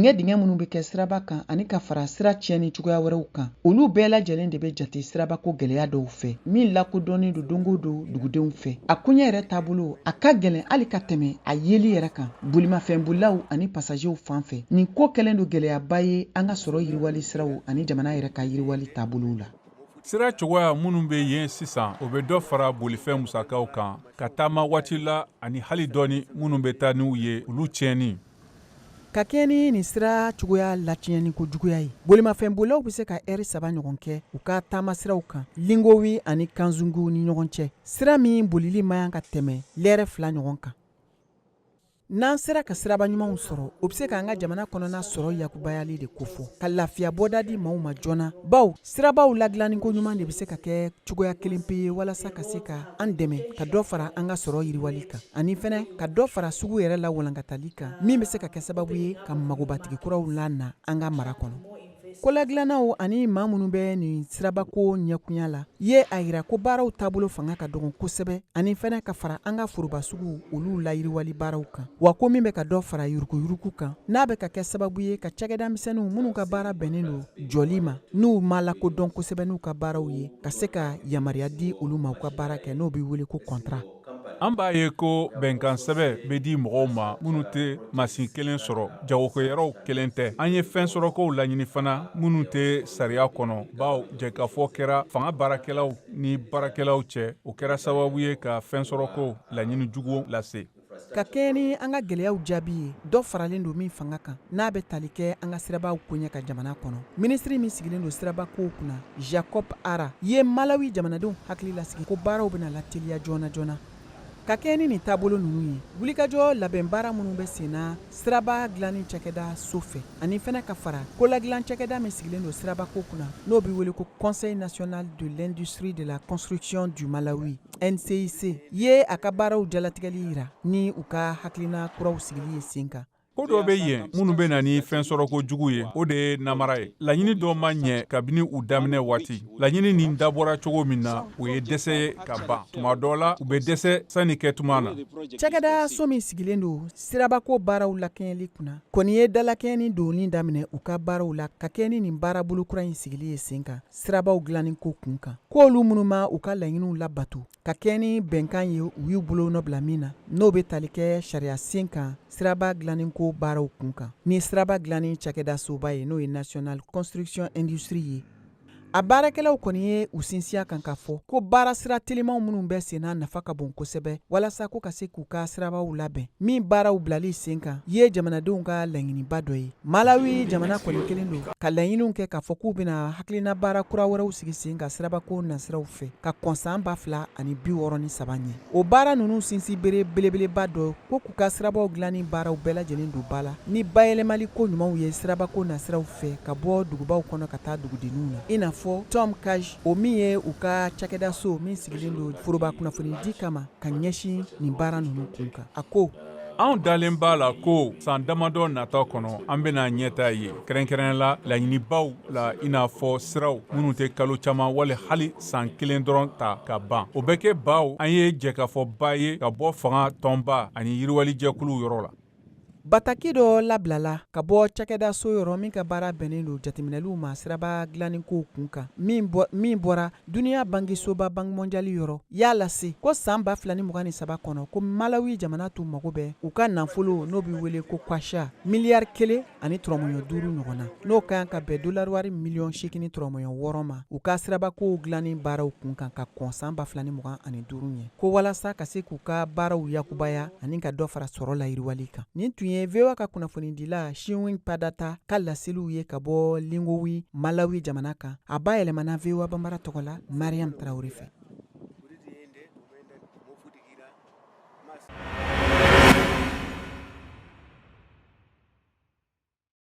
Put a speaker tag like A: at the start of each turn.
A: Dingɛ dingɛ minnu bɛ kɛ siraba kan ani ka fara sira tiɲɛni cogoya wɛrɛw kan, olu bɛɛ lajɛlen de bɛ jate sirabako gɛlɛya dɔw fɛ min lakodɔnnen don don o don dugudenw fɛ. A koɲɛ yɛrɛ taabolo, a ka gɛlɛn hali ka tɛmɛ a yeli yɛrɛ kan bolimafɛnbolilaw ani pasajew fan fɛ. Nin ko kɛlen don gɛlɛyaba ye an ka sɔrɔ yiriwali siraw ani jamana yɛrɛ ka yiriwali taabolow la.
B: Sira cogoya minnu bɛ yen sisan, o bɛ dɔ fara bolifɛn musakaw kan ka taama waati la ani hali dɔɔni minnu bɛ taa n'u ye, olu tiɲɛni.
A: Ka kɛɲɛ ni nin sira cogoya latiɲɛni ko juguya ye, bolimafɛnbolilaw bɛ se ka ɛri 3 ɲɔgɔn kɛ u ka taamasiraw kan Lingowi ani Kanzungu ni ɲɔgɔn cɛ, sira min bolili man kan ka tɛmɛ lɛrɛ 2 ɲɔgɔn kan. N'an sera ka siraba ɲumanw sɔrɔ, o bɛ se k'an ka jamana kɔnɔna sɔrɔ yakubayali de kofɔ, ka lafiya bɔda di maaw ma joona, bawo sirabaw ladilanni ko ɲuman de bɛ se ka kɛ cogoya kelen pe ye walasa ka se ka an dɛmɛ ka dɔ fara an ka sɔrɔ yiriwali kan, ani fɛnɛ ka dɔ fara sugu yɛrɛ lawalankatali kan, min bɛ se ka kɛ sababu ye ka magobatigi kuraw lana an ka mara kɔnɔ. Koladilannaw ani maa minnu bɛ nin sirabako ɲɛkunya la ye a yira ko baaraw taabolo fanga ka dɔgɔn kosɛbɛ, ani fɛnɛ ka fara an ka foroba sugu olu layiriwali baaraw kan, wa ko min bɛ ka dɔ fara yuruguyurugu kan, n'a bɛ ka kɛ sababu ye ka cakɛda misɛnninw minnu ka baara bɛnnen don jɔli ma, n'u ma lakodɔn kosɛbɛ n'u ka baaraw ye, ka se ka yamaruya di olu ma u ka baara kɛ, n'o bɛ wele ko contrat.
B: An b'a ye ko bɛnkansɛbɛn bɛ di mɔgɔw ma minnu tɛ masin kelen sɔrɔ, jagokɛyɔrɔw kelen tɛ. An ye fɛn sɔrɔkow laɲini fana minnu tɛ sariya kɔnɔ, bawo jɛkafɔ kɛra fanga baarakɛlaw ni baarakɛlaw cɛ, o kɛra sababu ye ka fɛn sɔrɔko laɲini jugu lase.
A: Ka kɛɲɛ ni an ka gɛlɛyaw jaabi ye, dɔ faralen don min fanga kan, n'a bɛ tali kɛ an ka sirabaw koɲɛ kan jamana kɔnɔ, minisiri min sigilen don sirabakow kunna, Jacob Hara, ye Malawi jamanadenw hakili lasigi ko baaraw bɛna lateliya joona joona. Ka kɛɲɛ ni nin taabolo ninnu ye, wulikajɔ labɛn baara minnu bɛ senna siraba dilanni cakɛda so fɛ, ani fɛnɛ ka fara koladilan cakɛda min sigilen don sirabako kunna, n'o bɛ wele ko Conseil national de l'industrie de la construction du Malawi, NCIC, ye a ka baaraw jalatigɛli jira ni u ka hakilina kuraw sigili ye sen kan.
B: Ko dɔ bɛ yen minnu bɛ na ni fɛn sɔrɔko jugu ye, o de ye namara ye. Laɲini dɔ ma ɲɛ kabini u daminɛ waati. Laɲini nin dabɔra cogo min na, o ye dɛsɛ ye ka ban. Tuma dɔ la, u bɛ dɛsɛ sanni kɛ tuma na.
A: Cakɛda so min sigilen don sirabako baaraw lakɛɲɛli kunna kɔni ye dalakɛɲɛni donni daminɛ u ka baaraw la ka kɛɲɛ ni nin baarabolo kura in sigili ye sen kan sirabaw dilanni ko kun kan, k'olu minnu ma u ka laɲiniw labato ka kɛɲɛ ni bɛnkan ye u y'u bolonɔ bila min na, n'o bɛ tali kɛ sariya sen kan siraba dilanni ko baaraw kun kan ni siraba dilanni cakɛda soba ye, n'o ye National Construction Industrie ye. A baarakɛlaw kɔni ye u sinsin a kan k'a fɔ ko baara sira telimanw minnu bɛ senna nafa ka bon kosɛbɛ walasa ko ka se k'u ka sirabaw labɛn, min baaraw bilali sen kan ye jamanadenw ka laɲiniba dɔ ye. Malawi jamana kɔni kɛlen don ka laɲiniw kɛ k'a fɔ k'u bɛna hakilina baara kura wɛrɛw sigi sen kan sirabako nasiraw fɛ ka kɔn san 2063 ɲɛ. O baara ninnu sinsin bere belebeleba dɔ ko k'u ka sirabaw dilanni baaraw bɛɛ lajɛlen don ba la ni bayɛlɛmali ko ɲumanw ye sirabako nasiraw fɛ ka bɔ dugubaw kɔnɔ ka taa dugudenninw na, i n'a fɔ Tom Kaj, o min ye u ka cakɛdaso min sigilen don foroba kunnafonidi kama ka ɲɛsin nin baara ninnu kun kan. A ko:
B: Anw dalen b'a la ko san damadɔ nata kɔnɔ, an bɛna ɲɛtaa ye, kɛrɛnkɛrɛnnenya la laɲinibaw la, i n'a fɔ siraw minnu tɛ kalo caman wali hali san kelen dɔrɔn ta ka ban. O bɛ kɛ bawo an ye jɛkafɔba ye ka bɔ fanga tɔnba ani yiriwalijɛkuluw yɔrɔ la.
A: Bataki dɔ labilala ka bɔ cakɛdaso yɔrɔ min ka baara bɛnnen don jateminɛliw ma siraba dilanni kow kun kan, min bɔra duniya bankisoba Banque mondiale yɔrɔ, y'a lase ko san 2023 kɔnɔ, ko Malawi jamana tun mago bɛ u ka nafolo, n'o bɛ wele ko kwacha, miliyari kelen ani tɔrɔmɔɲɔ duuru ɲɔgɔn na, n'o ka kan ka bɛn dolariwari miliyɔn seegin ni tɔrɔmɔɲɔ wɔɔrɔ ma, u ka sirabakow dilanni baaraw kun kan ka kɔn san 2025 ɲɛ, ko walasa ka se k'u ka baaraw yakubaya ani ka dɔ fara sɔrɔ layiriwali kan. Nin tun ye VOA ka kunnafonidila Shinwin Padata ka laseliw ye ka bɔ Lingowi, Malawi jamana kan. A bayɛlɛmana VOA Banbara tɔgɔ la, Mariam Traore fɛ.